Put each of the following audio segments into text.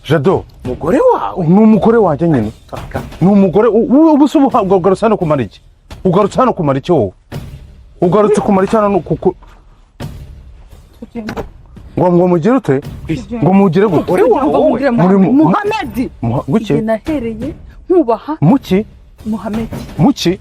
Jado. Umugore wawe? Ni umugore wanjye nyine, ni umugore. Ubu se ubu ugarutse hano kumara iki? Ugarutse hano kumara iki? Wowe ugarutse kumara iki hano? Kuko ngo mugire ute? Ngo mugire gute? Umugore wawe wowe? Muri Muhamedi. Guki? Igihe nahereye nkubaha. Muki? Muhamedi. Muki?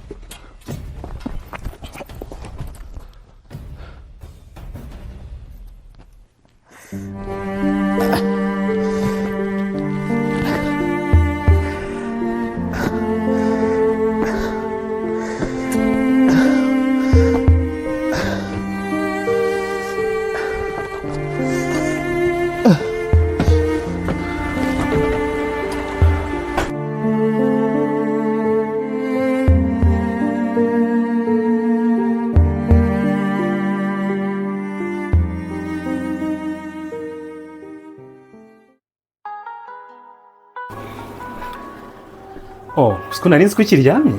Oh, siko nari nzi ko ukiryamye.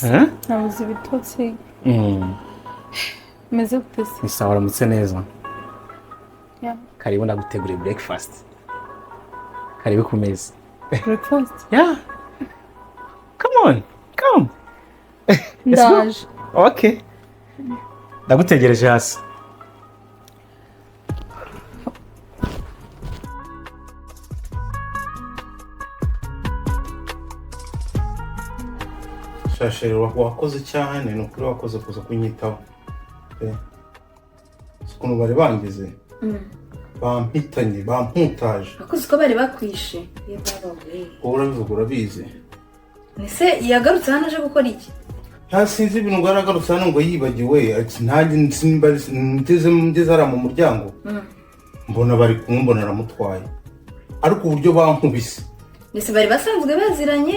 Eh? Nabuze ibitotsi. Meze gute se? Ni sawa, uramutse neza. Yeah. Karibu, ndaguteguriye breakfast. Karibu ku meza. Breakfast? Yeah. Come on, come. Let's go. Ndaje. Okay. Ndagutegereje hasi. Shasheri, wakoze cyane, ni ukuri wakoze kuza kunyitaho pe. Si ukuntu bari bangize, bampitanye, bamputaje. Akoze uko bari bakwishe, ye baba we! Wowe urabivuga, urabizi. Ese yagarutse hano aje gukora iki? Nta, sinzi ibintu ngo yaragarutse hano ngo yibagiwe, ati ntanjye simba ngeze ngeze hariya mu muryango, mbona bari kumwe, mbona aramutwaye, ariko uburyo bankubise. Mbese bari basanzwe baziranye?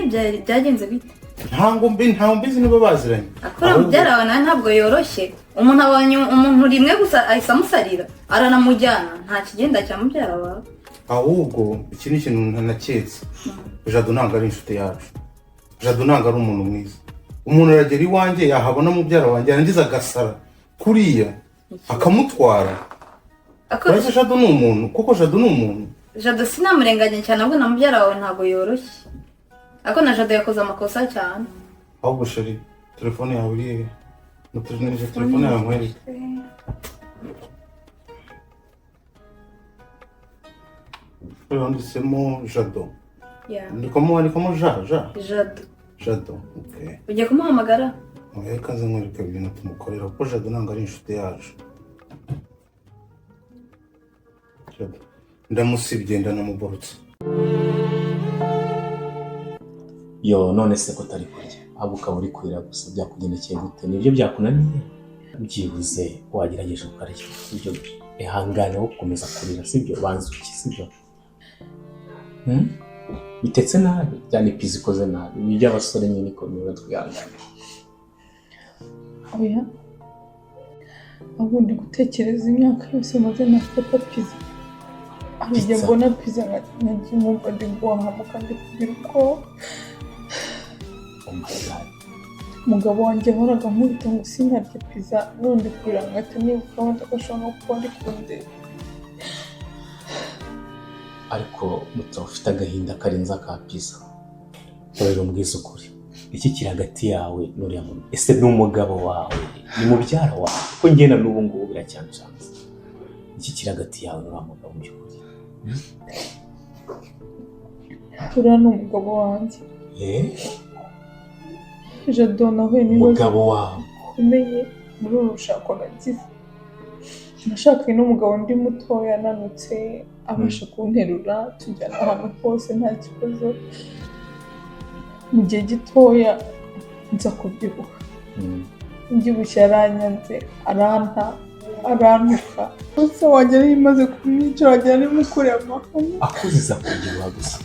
Byagenze bite? Ntabwo mbizi niba baziranye. Akora Ahubwo- mubyara wawe nawe ntabwo yoroshye. Umuntu abonye umuntu rimwe gusa ahise amusarira, aranamujyana. Nta kigenda cya mubyara wawe. Ahubwo iki ni ikintu ntanaketse: Jado ntabwo ari inshuti yacu, Jado ntabwo ari umuntu mwiza. Umuntu aragera iwanjye, yahabona mubyara wanjye, yarangiza agasara kuriya akamutwara. Uretse Jado ni umuntu kuko Jado ni umuntu. Jado sinamurenganya cyane, ahubwo na mubyara wawe ntabwo yoroshye, ariko na Jado yakoze amakosa cyane. Ahubwo chéri, telefone yawe iri hehe? Mutegereje telefone yawe nkwereke. Wanditsemo Jado? Yeah. Ndikamo, wandikamo ja ja. Jado. Jado, okay. Ugiye kumuhamagara? Reka nze nkwereke ibintu tumukorera, kuko Jado ntabwo ari inshuti yacu. Jado ndamusibye, ndanamuborotse. Yo, none se ko utari kurya, ahubwo ukaba uri kurira gusa, byakugendekeye gute? Nibyo byakunaniye? Byibuze wagerageje ukarya, sibyo? Ihangane wo gukomeza kurira, sibyo? Banza uki, sibyo? Hmm? Bitetse nabi cyane, pizza ikoze nabi, ni iby'abasore nyine, ikomeza twihangane. Oya, ahubwo ndi gutekereza imyaka yose maze ntafata pizza. Hari igihe Pizza. mbona pizza nkagiye nkumva ndi guhahamuka, ndi kugira ubwoba. Oh my God. Umugabo wanjye yahoraga ankubita ngo sinarye pizza, none ndi kurira nkahita nibuka wenda ko ashobora no kuba ari kundeba. Ariko muto, ufite agahinda karenze aka pizza. Rero mbwiza ukuri, iki kiri hagati yawe n'uriya muntu? Ese ni umugabo wawe, ni mubyara wawe? Kuko ngenda n'ubu ngubu biracyancanze, iki kiri hagati yawe n'uriya mugabo mu by'ukuri? Uriya ni umugabo wanjye. Eh? Jado, nahuye n'ibibazo Umugabo wawe? bikomeye muri uru rushako nagize. Nashakanye n'umugabo ndi mutoya, ananutse, abasha kunterura, tujyana ahantu hose nta kibazo. Mu gihe gitoya nza kubyibuha. Mbyibushye yaranyanze, aranta, arantuka. Gusa wagira yari imaze kumwica, wagira ari mukoreye amahano. Akuziza kubyibuha gusa?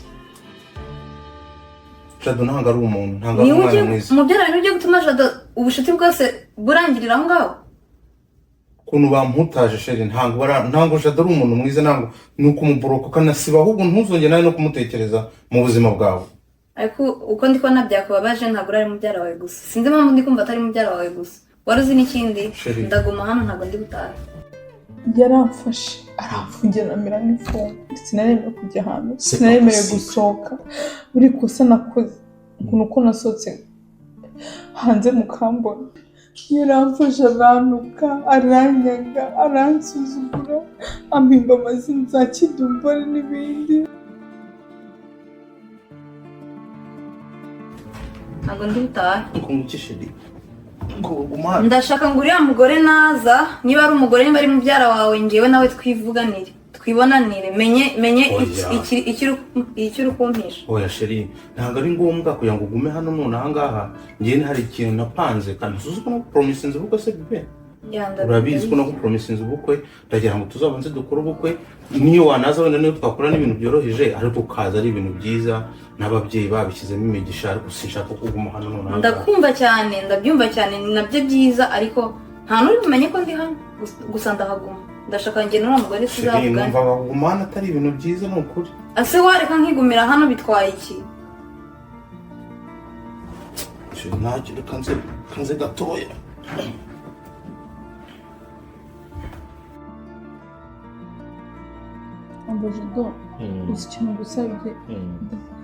Jado ntabwo ari umuntu, ntabwo ari Niwe umwana ugiye mwiza. Mubyara wawe ugiye gutuma Jado ubucuti bwose burangirira aho ngaho? Ukuntu bamputaje, chéri, ntabwo Jado ari umuntu mwiza. Ntabwo ni ukumuboroka ukanasiba, ahubwo ntuzongere nawe no kumutekereza mu buzima bwawe. Ariko uko ndi kubona byakubabaje, ntabwo uri ari mubyara wawe gusa. Sinzi impamvu ndi kumva atari mubyara wawe gusa. Wari uzi n'ikindi? Chérie. Ndaguma hano, ntabwo ndi gutaha. Yaramfashe aramfungira, amera nk'imfungwa. Sinaremewe kujya ahantu, C'est sinaremewe pas possible. gusohoka. Buri kosa nakoze, ukuntu uko nasohotse hanze mukambona, yaramfashe arantuka, aranyaga, aransuzugura, ampimba amazina za kidumbari n'ibindi. Ntabwo ndi butahe. Ngo chérie, ngo guma hano? Ndashaka ngo uriya mugore naza, niba ari umugore, niba ari mubyara wawe, ngewe nawe twivuganire, twibonanire, menye Oya. icyo uri kumpisha. Oya chérie, ntabwo ari ngombwa kugira ngo ugume hano none aha ngaha. Njyewe hari ikintu napanze, kandi uzi ko nagupromisinze ubukwe se bébé? Yeah, Urabizi ko nagupromisinze ubukwe. Ndagira ngo tuzabanze dukore ubukwe. Niyo wanaza wenda niyo twakora n'ibintu byoroheje, ariko ukaza ari ibintu byiza n'ababyeyi babishyizemo imigisha. Ariko sinshaka ko uguma hano none aha ngaha. Ndakumva cyane, ndabyumva cyane, ni nabyo byiza, ariko nta n'uri bumenye ko ndi hano. Gusa ndahaguma, ndashaka njye n'uriya mugore Chérie, tuzavugane. numva kuguma hano atari ibintu byiza, ni ukuri. Ase wareka nkigumira hano, bitwaye iki? Chérie, ntacyo, reka nze gatoya. Umva Jado, uzi ikintu ngusabye?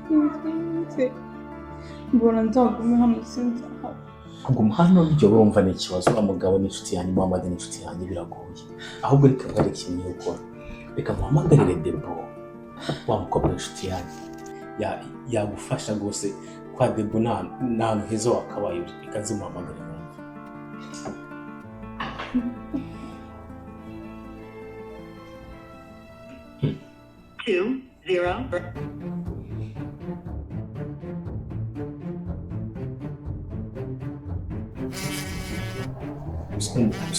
Ndakwinginze, mbona nzagume hano, sinzahava. Kuguma hano byo urumva ni ikibazo. Uriya mugabo ni inshuti yanjye, Muhammad ni inshuti yanjye, biragoye. Ahubwo reka nkwereke ikintu ngiye gukora. Reka muhamagarire Debo, wa mukobwa w'inshuti yanjye. Yagufasha rwose. Kwa Debo ni ahantu heza wakabaye uri. Reka nzimuhamagare mwumve. 2 0.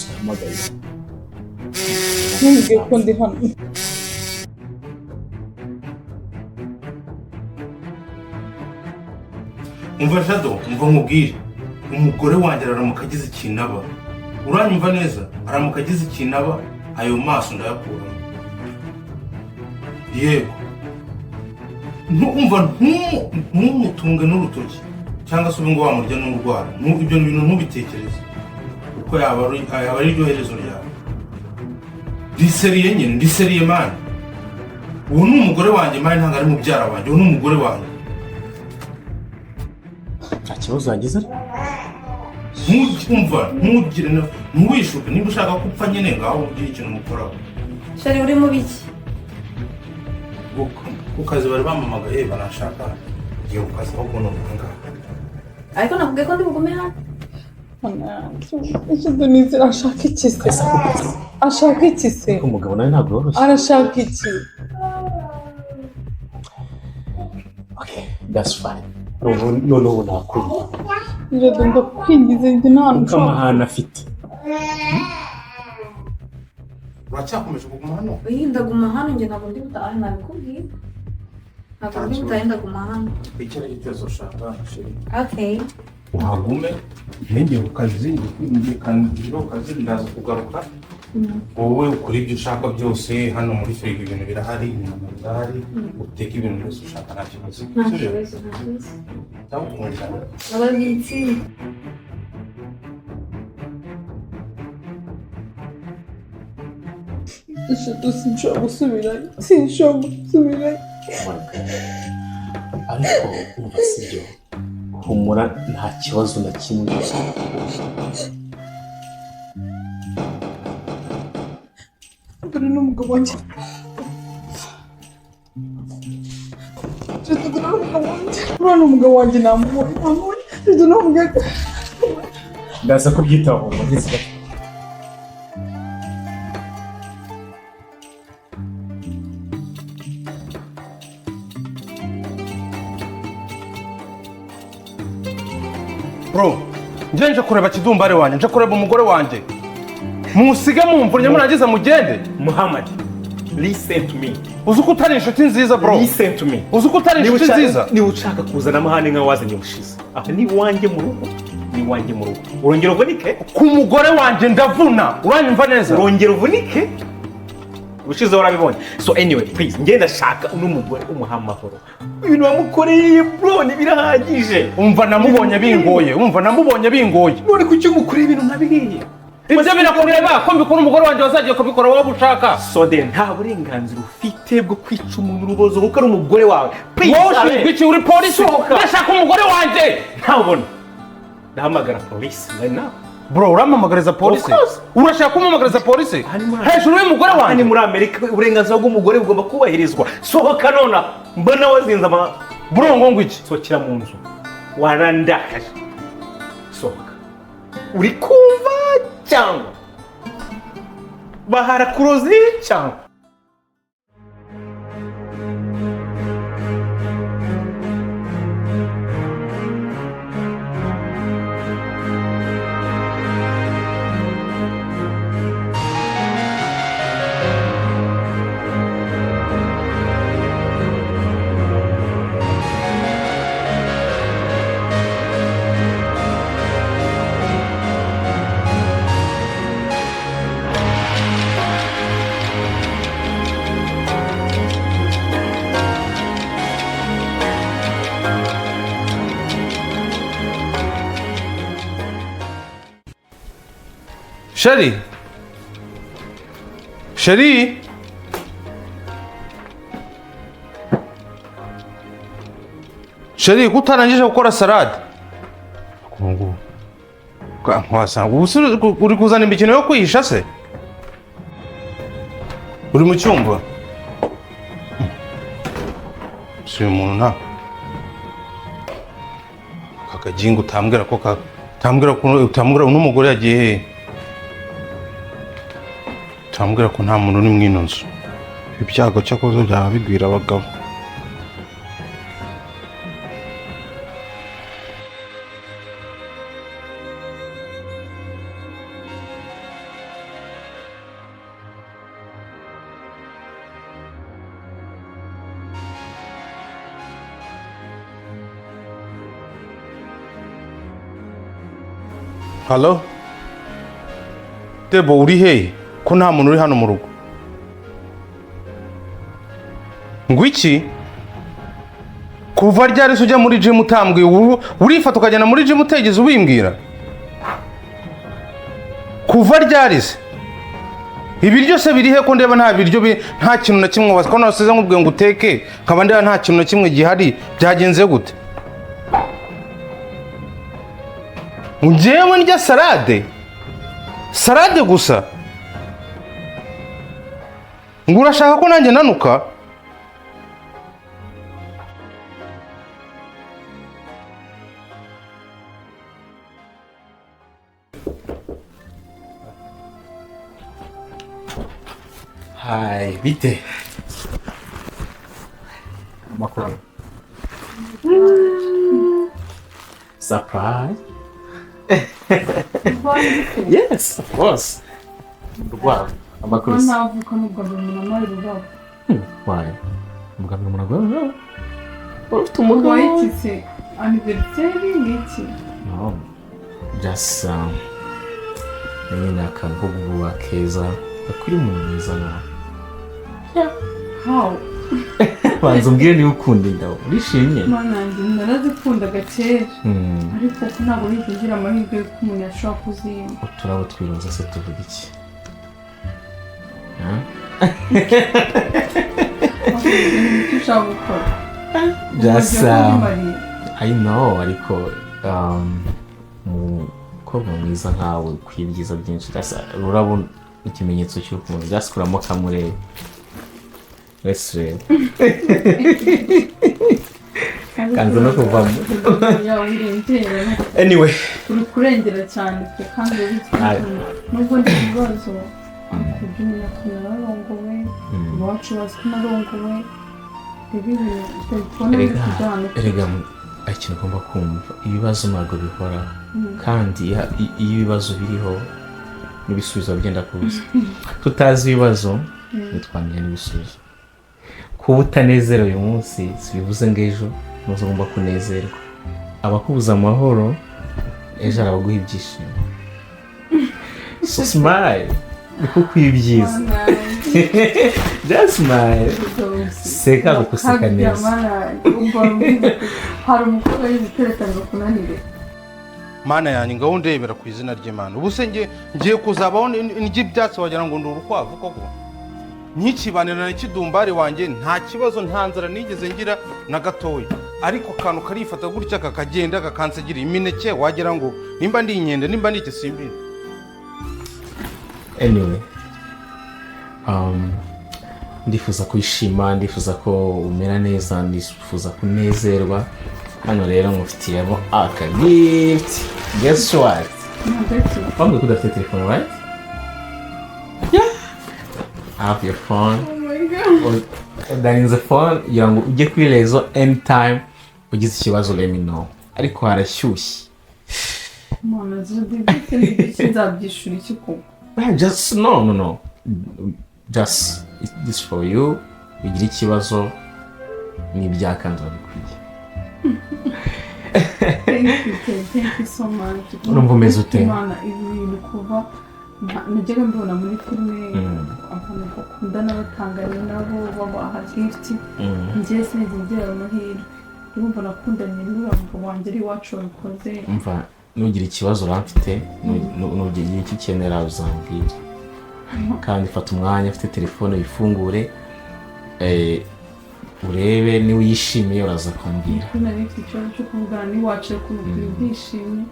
Uhamagaye. Ntumbwiye ko ndi hano. Umva Jado, umva nkubwire, umugore wanjye aramuka agize ikintu aba, uranyumva neza, aramuka agize ikintu aba, ayo maso ndayakuramo. Yego. Umva, ntumutunge n'urutoki cyangwa se ube ngo wamurya n'urwara. Ibyo bintu ntubitekereze, kuko yaba ari ryo herezo ryawe. Ndi sérieux nyine, ndi sérieux man. Uwo ni umugore wanjye man, ntabwo ari mubyara wanjye, uwo ni umugore wanjye. Nta kibazo yagize ariko. Umva, ntugire ntuwishuke. Niba ushaka ko upfa nyine, ngaho ugire ikintu umukoraho. Chéri, uri mu biki? Ku kazi bari bampamagaye, baranshaka, ngiye ku kazi aho kubona ngaha. Ariko nakubwiye ko ndi bugume hano. Jado nizera, ashaka iki se? Ashaka iki se? Ariko umugabo nawe ntabwo yoroshye. Arashaka iki? Okay, that's fine. Noneho ubu nakumva. Jado, ndakwingize, njye nta hantu Kuko nshobora. amahane afite. Uracyakomeje kuguma hano? Iyi, ndaguma hano njye, ntabwo ndi butahe, nabikubwiye, ntabwo ndi butahe, ndaguma hano. Icyo ari cyo ushaka, chérie. Okay. Uhagume, ngiye ku kazi, ngiye ku kazi, ndaza kugaruka. Wowe ukora ibyo ushaka byose hano muri firigo, ibintu birahari, inyama zirahari, uteke ibintu byose ushaka, nta kibazo. Nta Sibyo? kibazo, nta kibazo. Ndagukunda. Ababitsi. Jado, sinshobora gusubirayo, sinshobora gusubirayo. Oh my God. Ariko umva, sibyo, humura, nta kibazo na kimwe. Dore n'umugabo wanjye. Jado, dore n'umugabo wanjye. Uriya ni umugabo wanjye, namubonye, namubonye. Jado ni umugabo. Ndaza kubyitaho humura. Bro, njye nje kureba kidumbare wanjye, nje kureba umugore wanjye, musige mumvunnye, murangiza mugende. Muhammad, listen to me. Uzi ko utari inshuti nziza, bro? Listen to me. Uzi ko utari Niba inshuti nziza? Niba ushaka kuzana amahane nka wazanye ubushize, aha ni iwanjye mu rugo, ni iwanjye mu rugo. Urongera uvunike? Ku mugore wanjye ndavuna, uranyumva neza? Urongera uvunike? Ubushize warabibonye. So anyway, please, ngenda ndashaka uno mugore umuha amahoro. Ibintu wamukoreye, bro, ntibirahagije. Umva, namubonye bingoye, umva, namubonye bingoye. None kuki umukoreye ibintu nka biriya? Ibyo birakureba ko mbikora? Umugore wanjye wazagiye kubikora wowe ushaka. So then nta burenganzira ufite bwo kwica umuntu urubozo kuko ari umugore wawe. Please, Wowe ushinzwe iki? Uri polisi? Sohoka. Ndashaka umugore wanjye. Ntabona, ndahamagara polisi right now. Bro, urampamagariza polisi? Of course. Urashaka kumpamagariza polisi Aha ni muri- hejuru y'umugore Aha ni wanjye? muri Amerika, uburenganzira bw'umugore bugomba kubahirizwa. Sohoka nona, mbona wazinze ama Bro, ngo iki? Sohokera mu nzu, warandakaje. Sohoka, uri kumva cyangwa bahara kurozi cyangwa Chérie, chérie, chérie, ko utarangije gukora salade? Ubu ngubu wasanga ubu se uri kuzana imikino yo kwihisha se? Uri mu cyumba? Si uyu muntu nta aka kagingo utambwira ko utambwira ko utambwira uno mugore yagiye hehe? Utambwira ko nta muntu uri mu ino nzu. Ibyago cyakoze byaba bigwira abagabo. Halo Debo, uri hehe ko nta muntu uri hano mu rugo? Ngo iki? Kuva ryari se ujya muri gym utambwiye? Ubu urifata ukagenda muri gym utegeze ubimbwira? Kuva ryari se? Ibiryo se biri he ko ndeba nta biryo nta kintu na kimwe? Ko nasize nkubwiye ngo uteke, nkaba ndeba nta kintu na kimwe gihari. Byagenze gute? Njyewe ndya salade, salade gusa. Ngo urashaka ko nanjye nanuka? Hi, bite? Amakuru. Surprise? Yes, of course. Rwabo. Amakuru se? Ntavuka n'ubwa mbere umuntu amara ururabo. Why? Ubwa mbere umuntu agwa ururabo? Wari ufite umugabo? Urwaye iki se? Anniversaire ni iki? No. Just nyine akantu ko guhuha keza gakwiriye umuntu mwiza nkawe. How? Banza umbwire niba ukunda indabo. Urishimye? Mana yanjye, narazikundaga kera, ariko ko ntabwo nigeze ngira amahirwe y'uko umuntu yashobora kuzimpa. Uturabo twiroza se tuvuga iki? Huh? Icyo ushaka gukora? Just Ugiye kumbariye. I know, ariko umukobwa mwiza nkawe ukwiye ibyiza byinshi. Just ururabo ikimenyetso cy'urukundo. Just kuramo kamurebe. Let's reba. Kanze no kuvamo. Yawe urengera. Anyway. Uri kurengera cyane pe, kandi urabizi ko Aye. nubwo ndi mu bibazo, ariko ujye umenya ko nararongowe, iwacu bazi ko narongowe. Rero ibintu utari kubona biri Erega, kujya ahantu. erega ikintu ugomba kumva, ibibazo ntabwo bihoraho, kandi iyo ibibazo biriho n'ibisubizo bigenda kuza. Tutazi ibibazo ntitwamenya n'ibisubizo. Kuba utanezerewe uyu munsi si bivuze ngo ejo ntuzi ugomba kunezerwa. Abakubuza amahoro ejo arabaguha ibyishimo. So smile, niko ukwiye ibyiza. Mana yanjye. Just smile. Seka kukuseka neza. Hari umukobwa w'ibitereta ngo akunanire. Mana yanjye, ngaho ndebera ku izina ry'Imana! Ubu se nge ngiye kuzabaho ndya ibyatsi wagira ngo ndi urukwavu koko? Nkikibanira na kidumbari wanjye nta kibazo, nta nzara nigeze ngira na gatoya, ariko akantu karifata gutya kakagenda kakansigira imineke wagira ngo nimba ndi inkende, nimba ndi igisimbi. Anyway, ndifuza kwishima, ndifuza ko umera neza, ndifuza kunezerwa. Hano rero mufitiyemo aka gift. Guess what? Wambwiye ko udafite telefone, right? Yeah, I have your phone. Oh my God. Ndarinze phone kugira ngo ujye kuri réseau anytime ugize ikibazo, let me know. Ariko harashyushye. Mana, zidibite nzabyishura iki koko? Well, just no, no, no, just this for you. Ugira ikibazo n'ibyakanzu bikwiye. Thank you, thank you so much. Urumva umeze ute? Imana, ibi bintu kuva najyaga mbibona muri filime, abantu bakundana batanganye nabo babaha gift. Njye sinigeze ngira ayo mahirwe. Urumva nakundanye n'uriya mugabo wanjye ari iwacu babikoze. Umva, nugira ikibazo uramfite, nugira icyo ukenera uzambwira. Kandi fata umwanya ufite telefone wifungure, urebe niba uyishimiye uraza kumbwira. Kuko nari mfite ikibazo cyo kuvugana n'iwacu, ariko ni ukuri ndishimye.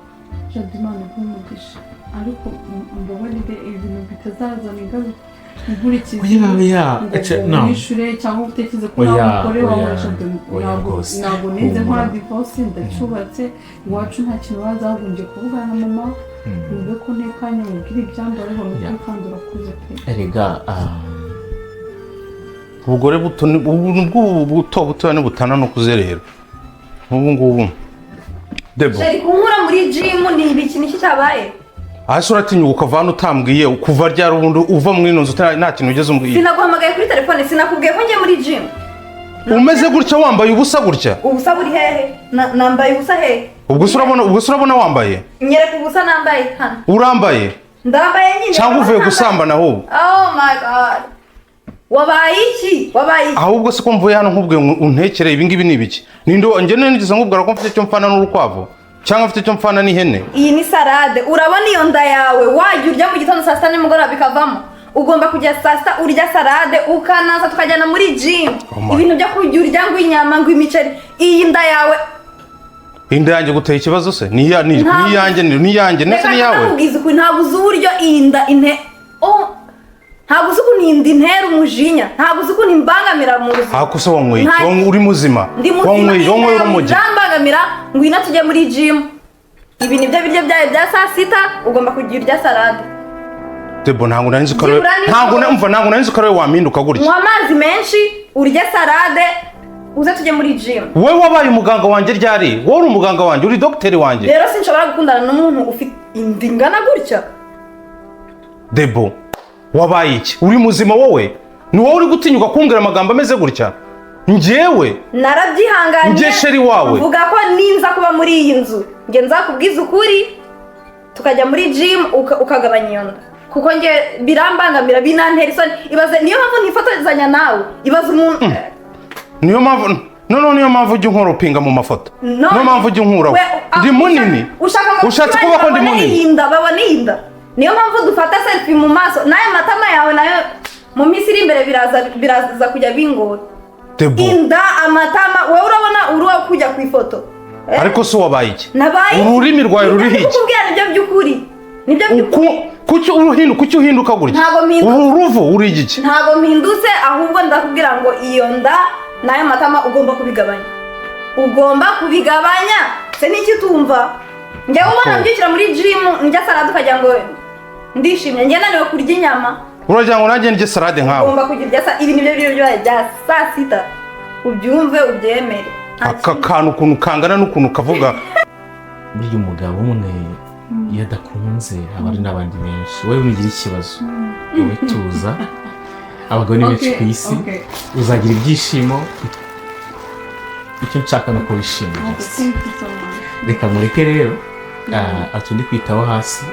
Jado, Imana iguhe umugisha, ariko mbabarire ibintu bitazazana ingaruka inkurikizi Oya, oya, ngo no. wishure cyangwa utekereze ko Oya, nawe umugore wawe. oya, Jado, oya ntabwo rwose. ntabwo nize nkora Humura. divorce, ndacyubatse. Iwacu nta kintu bazagombye kuvugana na mama, wumve ko ntekanye, mubwire ibyambayeho. Ni ukuri kandi urakuze pe. Erega Ubugore buto ubu bw'ubu buto butoya ntibutana no kuzerera nk'ubu ngubu, Debo. Chéri, kunkura muri gym ni ibiki? Niki cyabaye? Hasi uratinyuka ukava hano utambwiye? Kuva ryari ubundi uva muri ino nzu nta kintu ugeze umbwiye? Sinaguhamagaye kuri telefone? Sinakubwiye ko ngiye muri gym? Umeze gutya, wambaye ubusa gutya? Ubusa buri hehe? Nambaye ubusa hehe? Ubwo se urabona wambaye? Nyereka ubusa nambaye hano. Urambaye? Ndambaye nyine. Cyangwa uvuye Ndambaye. gusambana ahubwo? Oh my God, wabaye iki? Wabaye iki? Ahubwo se ko mvuye hano nkubwiye ngo untekere ibi ngibi, ni ibiki? Ninde njye nigeze nkubwira ko mfite icyo mfana n'urukwavu cyangwa mfite icyo mfana n'ihene? Iyi ni salade. Urabona iyo nda yawe, wajya urya mu gitondo, saa sita, nimugoroba bikavamo. Ugomba kujya saa sita urya salade, ukanaza tukajyana muri gym. Oh my. Ibintu byo kujya urya ngo inyama, ngo imiceri, iyi nda yawe. Inda yanjye guteye ikibazo se ni Ntabwo- ni iyanjye, ni iyanjye ndetse Reka n'iyawe. ndakubwiza ukuri, ntabwo uzi uburyo iyi nda inte oh, ntabwo uzi ukuntu iyi nda intera umujinya, ntabwo uzi ukuntu imbangamira mu buzima. Ahako se wanyweye iki? Uri muzima? Ndi muzima. Wanyweye Inda yawe urumogi? irambangamira. Ngwino tujye muri gym. Ibi nibyo biryo byawe bya saa sita, ugomba kujya urya salade. Debo, ntabwo nari nzi ko ari Byibura nijoro. ntabwo umva, ntabwo nari nzi ko ari wowe wampinduka gutya. Nywa amazi menshi, urye salade, uze tujye muri gym. Wowe wabaye umuganga wanjye ryari? Wowe uri umuganga wanjye, uri dogiteri wanjye? Rero sinshobora gukundana n'umuntu ufite inda ingana gutya. Debo, wabaye iki? Uri muzima wowe? Ni wowe uri gutinyuka kumbwira amagambo ameze gutya? Njyewe? Narabyihanganiye. Njye chéri wawe. Mvuga ko ninza kuba muri iyi nzu njye nzakubwiza ukuri, tukajya muri gym, ukagabanya iyo nda, kuko njye birambangamira, binantera isoni. Ibaze, niyo mpamvu ntifotozanya nawe. Ibaze umuntu Niyo mpamvu noneho, niyo mpamvu ujya unkoropinga mu mafoto. No. Niyo mpamvu ujya unkuraho. Ndi munini. Ushaka ngo Ushatse kuvuga ko ndi babone munini? iyi nda, babone iyi nda. Niyo mpamvu dufata selfie mu maso n'aya matama yawe nayo mu minsi iri imbere biraza kujya bingora. Debo. Inda, amatama, wowe urabona uri uwo kujya ku ifoto? Eh? Ariko se wabaye iki? Nabaye Ururimi rwawe ruriho iki? Kukubwira nibyo by'ukuri, nibyo by'ukuri. Kuki uruhinduka, kuki uhinduka gutya? Ntabwo mpinduka. Uru ruvu uri igiki? Ntabwo mpindutse, ahubwo ndakubwira ngo iyo nda n'ayo matama ugomba kubigabanya, ugomba kubigabanya. Se niki utumva? Njyewe ubona mbyukira muri gym ndya salade ukagira ngo ndishimye. Njye naniwe kurya inyama. Uragira ngo nanjye ndye salade nkawe? Ugomba kugira ibya ibi nibyo biryo byawe bya saa sita, ubyumve ubyemere. Nta Aka kindi. kantu ukuntu kangana n'ukuntu kavuga. Burya umugabo umwe iyo adakunze haba hari n'abandi benshi. Wowe nugira ikibazo, wowe tuza, abagabo ni benshi ku isi. Uzagira ibyishimo. Icyo nshaka ni uko wishima gusa. Thank you so much. Reka mureke rero, atundi kwitaho hasi.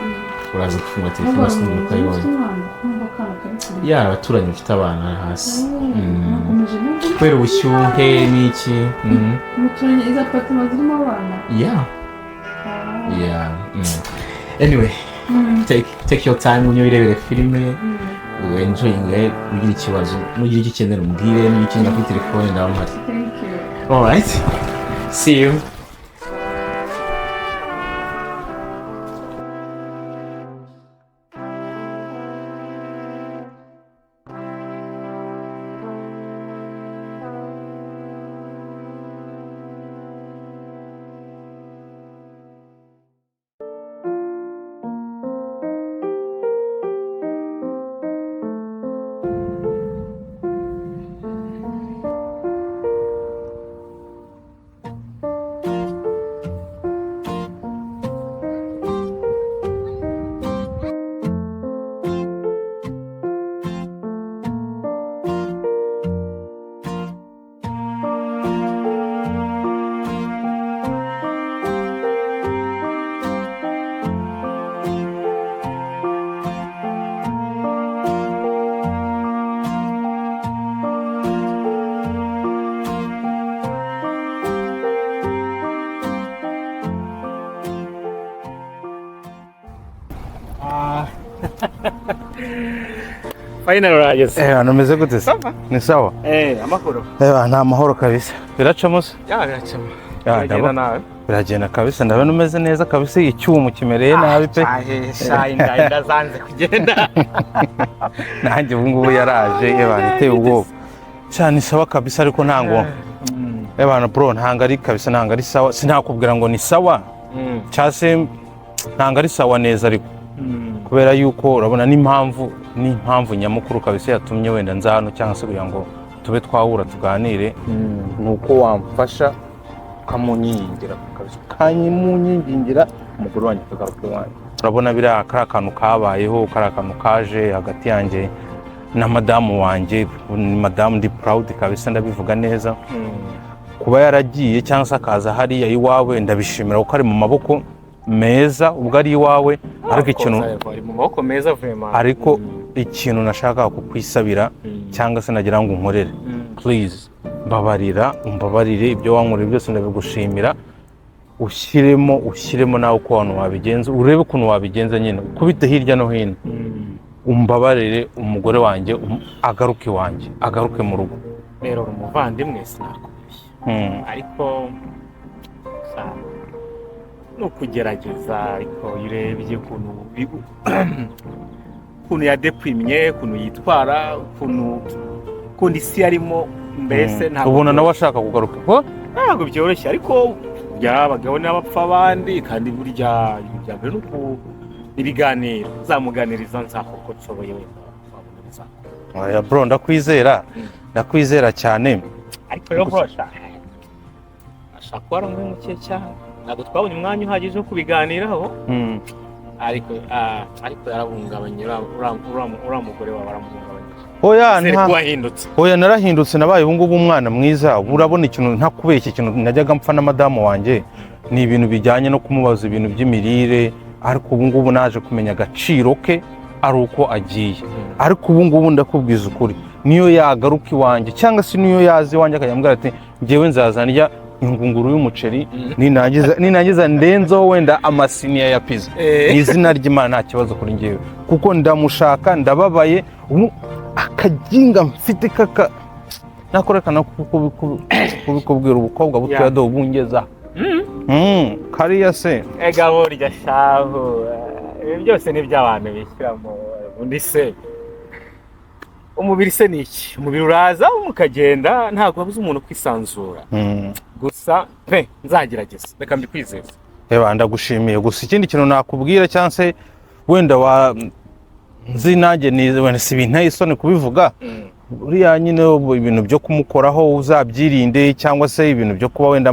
Uraza gufungura telefone Nubwo sinzi uko ayibonye. umwana, kumva akana kari kurira. Ya, abaturanyi bafite abana hasi. Nakomeje numva Kubera ubushyuhe n'iki. Muturanye izo apartment zirimo abana. Yeah. Anyway, take your time, unywe, wirebere filime, enjoying. Ugira ikibazo, nugira icyo ukenera umbwire, niba ukenera kuri telefone ndaba mpari. Thank you. Alright, see you. Final urageze. Eh, numeze gute se? Ni sawa. Eh, amahoro. Eh, nta mahoro kabisa. Biracamo se? Ya, biracamo. Ya, Biragenda nawe. Biragenda kabisa, ndabona umeze neza kabisa, icyuma kimereye nabi pe. Shahe, shahe, inda zanze kugenda. Nanjye ubu ngubu yaraje, ebana iteye ubwoba. Cyane sawa kabisa, ariko ntango. Ebana bro, ntango ari kabisa, ntango ari sawa. Sinakubwira ngo ni sawa. Cyase ntango ari sawa neza ariko. Kubera yuko urabona n'impamvu nyamukuru kabisa yatumye wenda nza hano cyangwa se kugira ngo tube twahura tuganire, ni uko wamfasha ukamunyingingira kabisa, ukanyimunyingingira umugore wanjye akagaruka iwanjye. Urabona biriya kari akantu kabayeho, kari akantu kaje hagati yanjye na madamu wanjye. Ni madamu ndi proud kabisa, ndabivuga neza. Kuba yaragiye cyangwa se akaza hariya iwawe ndabishimira kuko ari mu maboko meza ubwo ari iwawe, ariko ikintu ari mu maboko meza vraiment. Ariko ikintu nashaka kukwisabira cyangwa se nagira ngo unkorere, please mbabarira, umbabarire ibyo wankoreye byose ndabigushimira. Ushyiremo nawe uko abantu wabigenza, urebe ukuntu wabigenza nyine, ukubite hirya no hino, umbabarire umugore wanjye agaruke iwanjye, agaruke mu rugo. Rero uri umuvandimwe, sinakubeshya, ariko ni ukugerageza. Ariko iyo urebye ukuntu yadeprimye, ukuntu yitwara, ukuntu isi yarimo, mbese ntabwo ubona nawe ashaka kugaruka. Ntabwo byoroshye, ariko abagabo n'abapfa abandi, kandi burya ibintu bya mbere ni ibiganiro. Nzamuganiriza, nzakora uko nshoboye, wenda wabona bizakora. Oya bro, ndakwizera, ndakwizera cyane. Ariko rero bro, ashaka kuba ari umuhemukiye cyane, ntabwo twabonye umwanya uhagije wo kubiganiraho, ariko ariko yarahungabanye, uriya mugore wawe aramuhungabanyije. Oya, Nizere nta ko wahindutse. Oya, narahindutse, nabaye ubu ngubu umwana mwiza. Urabona ikintu ntakubeshya, ikintu najyaga mpfa na madamu wanjye ni ibintu bijyanye no kumubaza ibintu by'imirire, ariko ubu ngubu naje kumenya agaciro ke ari uko agiye. Ariko ubu ngubu ndakubwiza ukuri, niyo yagaruka iwanjye cyangwa se niyo yaza iwanjye akajya ambwira ati njyewe nzaza ndya ingunguru y'umuceri, ninangiza ndenzeho wenda amasiniya ya pizza, ni izina ry'Imana nta kibazo kuri njyewe, kuko ndamushaka, ndababaye. Ubu akaginga mfite kaka nakorekana kubikubwira, ubukobwa butoya do bungeza kariya se. Ega burya shahu, ibi byose ni iby'abantu bishyiramo. Undi se umubiri se ni iki? Umubiri uraza mukagenda, ntabwo wabuze umuntu kwisanzura. Gusa pe nzagerageza, reka mbikwizeze. Eba ndagushimiye. Gusa ikindi kintu nakubwira cyangwa se wenda wa nzi nanjye ni wenda si ibinteye isoni kubivuga, uriya nyine ibintu byo kumukoraho uzabyirinde, cyangwa se ibintu byo kuba wenda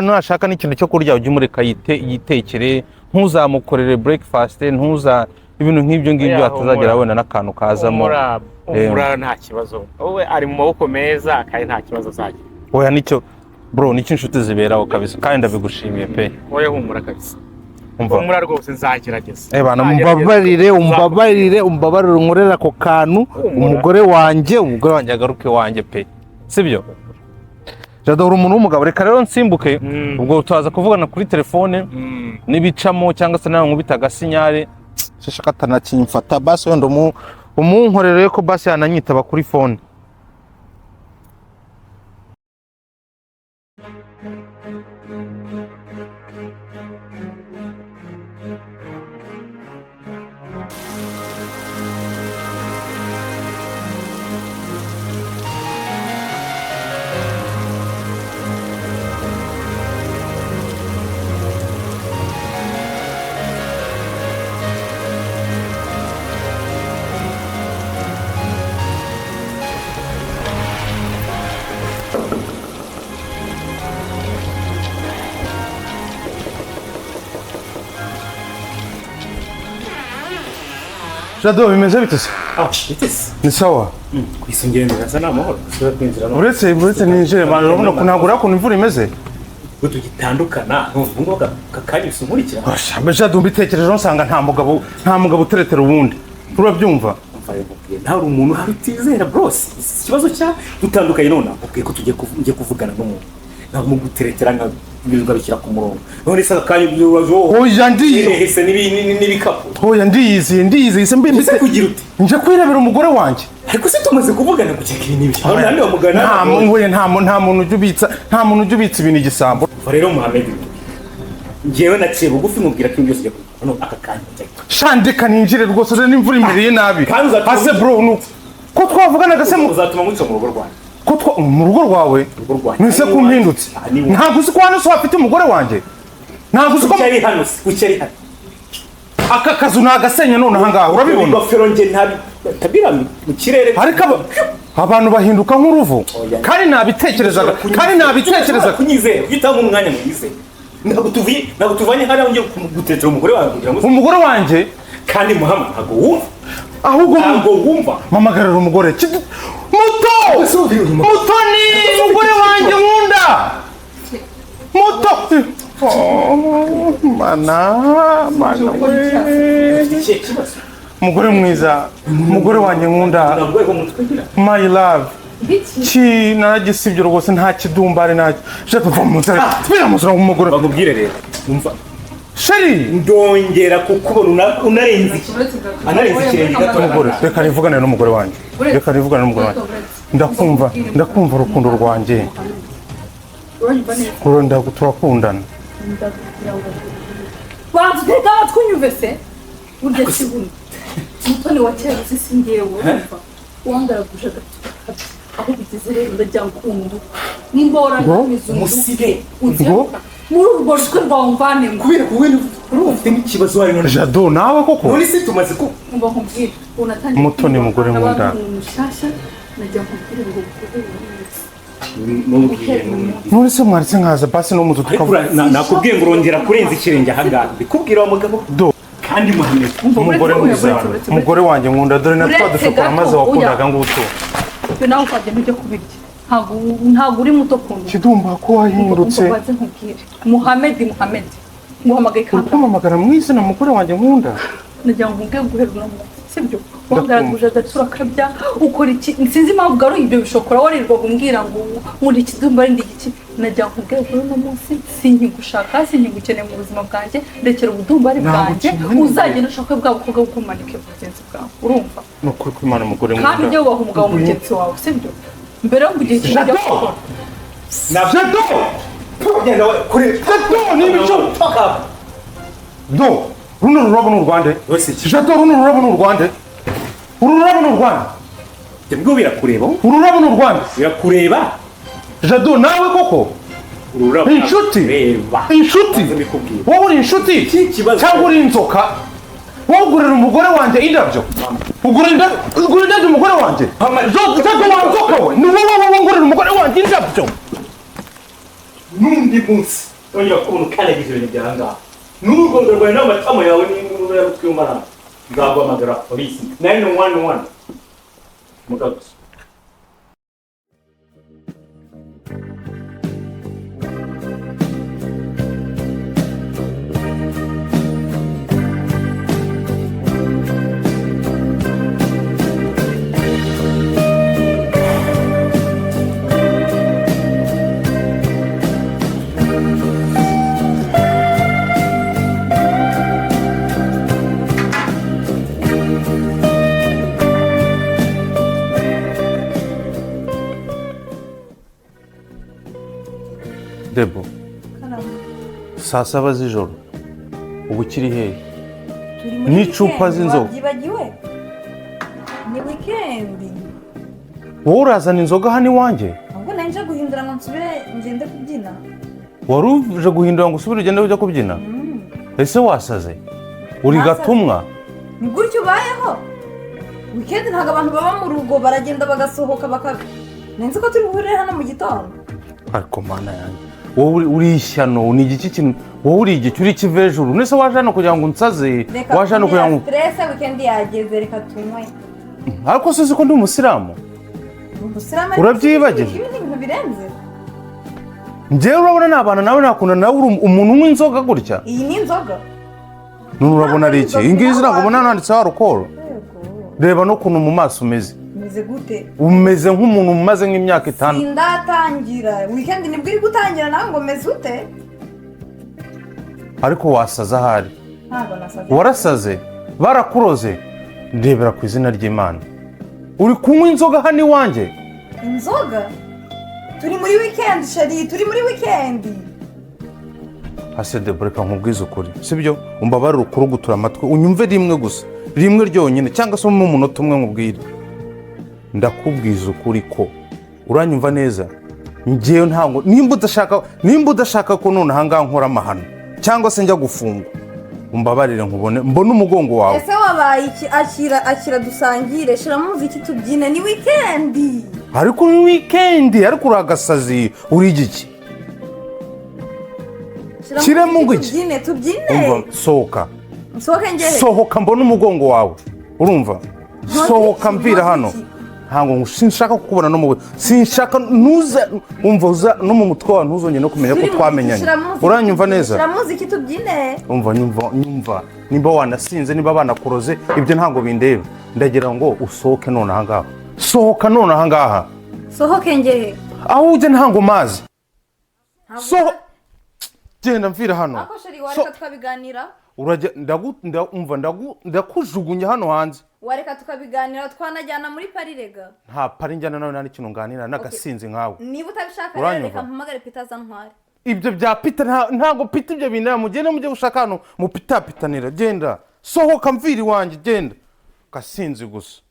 nashaka n'ikintu cyo kurya ujye umureka yitekere, ntuzamukorere breakfast, ntuza ibintu nk'ibyo ngibyo, hatazagera wenda n'akantu kazamo. Umura nta kibazo, wowe ari mu maboko meza kandi nta kibazo azagira. Oya nicyo bro, nicyo inshuti ziberaho kabisa, kandi ndabigushimiye pe. Wowe humura kabisa. Umva. Humura rwose nzagerageza. Eh bana, Nzagerageza. umbabarire, umbabarire, umbabarire, unkorere ako kantu. Humura. Umugore wanjye agaruke wanjye pe, sibyo? Jado, uri umuntu w'umugabo. Reka rero nsimbuke. Ubwo turaza kuvugana kuri telefone n'ibicamo cyangwa se nawe nkubita agasinyare shaka atanakimfata. Basi wenda umunkorere ko basi yananyitaba kuri phone. Jado, bimeze bite se? Ah, bitese. Ni sawa. Kwisongera asa n'amahoro ushobora kwinjira no Uretse ninjire man, urabona ko ntabwo urakunda imvura imeze. Ubwo tugitandukana ntuvuga ngo aka kanya usunkurikira. Osha, Jado, mbitekerejeho nsanga nta mugabo uteretera uwundi, urabyumva? Umva rero nkubwiye, ntawe umuntu uhari utizera bros. Ikibazo cya dutandukanye none nakubwiye ko tugiye ngiye kuvugana n'umuntu, ntabwo muguteretera nka ibintu bishyira ku murongo none se aka kanya Oya, ndiyo. Ese n'ibikapu? Oya, ndiyiziye, ndiyiziye se mbi. Ese kugira ute? Nje kwirebera umugore wanjye. Ariko se tumaze kuvugana kugira ibintu ibi aho nandi wamugana? Nta muntu, oya, nta muntu ujya ubitsa, nta muntu ujya ubitsa ibintu igisambo. Umva rero Muhammed, njyewe naciye bugufi mubwira ko ibintu byose ujya kubikora none aka kanya njya Shandika ninjire rwose, dore n'imvura imereye nabi. Kandi uzatuma- Ase bro, nu ko twavuganaga se Uzatuma nkuca mu rugo rwanjye. Ko twa mu rugo rwawe? Urugo rwanjye. Nise ko umpindutse? Aha ni iwawe. Ntabwo uzi ko hano se hafite umugore wanjye? Ntabwo uzi ko Kuki ari hano se? Kuki ari hano? Aka kazu ni agasenya none ahangaha, urabibona? Ingofero njye ntabira mu kirere. Ariko abantu bahinduka nk'uruvu. Oya. Kandi nabitekerezaga. Kunyizera uhitamo umwanya mwizere. Ntabwo tuvanye hariya ngiye gutetera umugore wawe kugira ngo Umugore wanjye. Kandi Muhammad, ntabwo wumva. Ahubwo Ntabwo wumva. Mpamagarira umugore. Muto, Mutoni, umugore wanjye nkunda, Muto. Oh, mana, mana we! Ikihe kibazo? Umugore mwiza, umugore wanjye nkunda. Ntabwo rwego mutwe ngira. My love. Ki naragisibye rwose, nta kidumbari, nta je tuva mu nzira, tubira mu nzira umugore. Bakubwire rero, umva. Chéri. Ndongera kukubona unarenze iki, anarenze ikirenge gato. Umugore, reka nivugane n'umugore wanjye, reka nivugane n'umugore wanjye. Ndakumva, ndakumva urukundo rwanjye. Uranyumva neza? Turakundana. Ndakubwira ngo banza utege amatwi unyumve se. Burya si buno Mutoni wa kera uzi, si ngewe. Urumva, wangaraguje agatuba kabi. Aho bigeze rero, ndagira ngo unduke nimba warangamiza. Musibe. Ngo? Muri urwo rutwe rwawe umvanemo. Kubera ko wowe ufite n'ikibazo wawe none. Jado, nawe koko. None se tumaze ko Umva nkubwire, unatangiye Mutoni, mugore nkunda. umuntu mushyashya. Nagira ngo nkubwire ngo guhera uyu munsi. Nubwiye. None se mwaretse nkaza basi no muzu Ariko tukavuga? nakubwiye ngo urongera kurenza ikirenge ahangaha, mbikubwira wa mugabo. Do. Kandi Muhammed, umva. Umugore Uretse, mwiza, uretse, uretse. umugore wanjye nkunda, dore na twa Uretse dushokora gato, maze wakundaga oya. ngutu. Twe nawe ukagenda ujya kubirya, ntabwo uri muto kundusha. Kidumba, ko wahindutse? Umva baze nkubwire, Muhamedi, Muhamedi, nguhamagaye Uri kangahe? kumpamagara mu izina mugore wanjye nkunda. Nagira ngo nkubwire guhera uno munsi, sibyo? Wangaraguje agatsura akabya ukora iki? Sinzi impamvu ugaruye ibyo bishokora warirwaga umbwira ngo nkunda ikidumba ari iki. Nagira ngo nkubwire guhera uno munsi sinkigushaka, sinkigukeneye mu buzima bwanjye. Ndekera ubudumbari Ntabwo bwanjye. ukeneye. Uzagenda ushake bwa bukobwa bw'umanike mugenzi bwawe, urumva? Ni ukuri kw'Imana, umugore Kandi nkunda. ujye wubaha umugabo mugenzi wawe, sibyo? Mbere yo kugira ikintu ujya Jado! gukora. Jado! Genda we kuri. Jado, ni ibicu do. Runo rurabo ni urwande? Wese iki? Jado, runo rurabo ni urwande? Uru rurabo ni urwande? Ibyo birakureba. Uru rurabo ni urwande? Birakureba. Jado, nawe koko. Ururabo. Inshuti. Reba. Inshuti. Mbikubwira. Wowe uri inshuti Iki kibazo? cyangwa uri inzoka? Wowe ugurira umugore wanjye indabyo, ugurira indabyo umugore wanjye. Mama, Jado, wa nzoka we, ni wowe, wowe ngurira umugore wanjye indabyo. N'undi munsi wongera kubona ukandagije ibintu byaha ngaha n'urugondo rwawe n'amatama yawe n'umutwe w'umara, nzaguhamagara polisi 911 mugabo. Debo, saa 7 z'ijoro ubu ukiri hehe? Turi muri N'icupa weekend, z'inzoga. Wabyibagiwe? Ni weekend. Wowe urazana inzoga hano iwanjye? Ahubwo nari nje guhindura ngo nsubire ngende kubyina. Wari uje guhindura ngo usubire ugende ujya kubyina? Ese wasaze? Uri Nasaze. gatumwa? Ni gutyo ubayeho? Weekend ntabwo abantu baba mu rugo, baragenda bagasohoka baka. Nzi ko turi buhurire hano mu gitondo. Ariko mana yanjye, wowe uri ishyano. Ni igiki kintu wowe uri igiki, uri ikivejuru? Nese waje hano kugira ngo unsaze? Reka Waje hano kugira ngo stress, weekend yageze, reka tunywe. Ariko se uzi ko ndi umusilamu? Umusilamu ariko Urabyibagije? Ibi ni ibintu birenze. Njyewe urabona nabana nawe, nakunda nawe, uri umuntu unywa inzoga gutya? Iyi ni inzoga. None urabona ari iki? Iyi ngiyi ntabwo ubona nanditseho alcohol? Yego. Reba n'ukuntu mu maso umeze. Umeze gute? Umeze nk'umuntu umaze nk'imyaka 5. Sindatangira. Weekend nibwo iri gutangira, nawe ngo meze ute? Ariko wasaze ahari. Ntabwo nasaze. Warasaze, barakuroze. Ndebera ku izina ry'Imana, uri kunywa inzoga hano iwanjye? Inzoga? Turi muri weekend, chéri, turi muri weekend. Hase Debo, reka nkubwize ukuri, sibyo? Umbabarire ukurugutura amatwi, unyumve rimwe gusa, rimwe ryonyine, cyangwa se mu munota umwe nkubwire. Ndakubwiza ukuri ko uranyumva neza. Njyewe ntabwo, nimba udashaka ko none ahangaha nkora amahano cyangwa se njya gufungwa, umbabarire nkubone, mbone umugongo wawe. Ese wabaye iki? Akira, akira dusangire, shiramo umuziki tubyine, ni weekend. Ariko ni weekend, ariko uri agasazi, uri igiki? Shiramo Shyiramo umuziki ngo iki? tubyine, tubyine. Umva, sohoka. Nsohoke ngehe? Sohoka mbone umugongo wawe, urumva? Sohoka mvira hano. Nkoze iki? Ntabwo sinshaka kukubona no mu, sinshaka ntuza, umva, uza no mu mutwe wawe ntuzongere no kumenya ko twamenyanye. Shiramo umuziki Uranyumva tubyine, neza? Shiramo umuziki tubyine. Umva, nyumva, nyumva, nimba wanasinze, niba banakuroze, ibyo ntabwo bindeba. Ndagira ngo usohoke none ahangaha. Sohoka none ahangaha. Sohoke ngehe? Aho ujya ntabwo mazi. Soho, genda, mvira hano. Ako chéri, wareka tukabiganira. Urajya umva, ndakujugunya hano hanze. Wareka tukabiganira, twanajyana muri pari rega. Nta pari njyana nawe, nta n'ikintu nganira n'agasinzi nkawe. Niba utabishaka rero, Uranyumva? reka mpamagare Peter azantware. Ibyo bya Peter, ntabwo Peter ibyo bintu, mugende mujye gushaka hano mupitapitanira. Genda, sohoka, mvira iwanjye, genda, gasinzi gusa.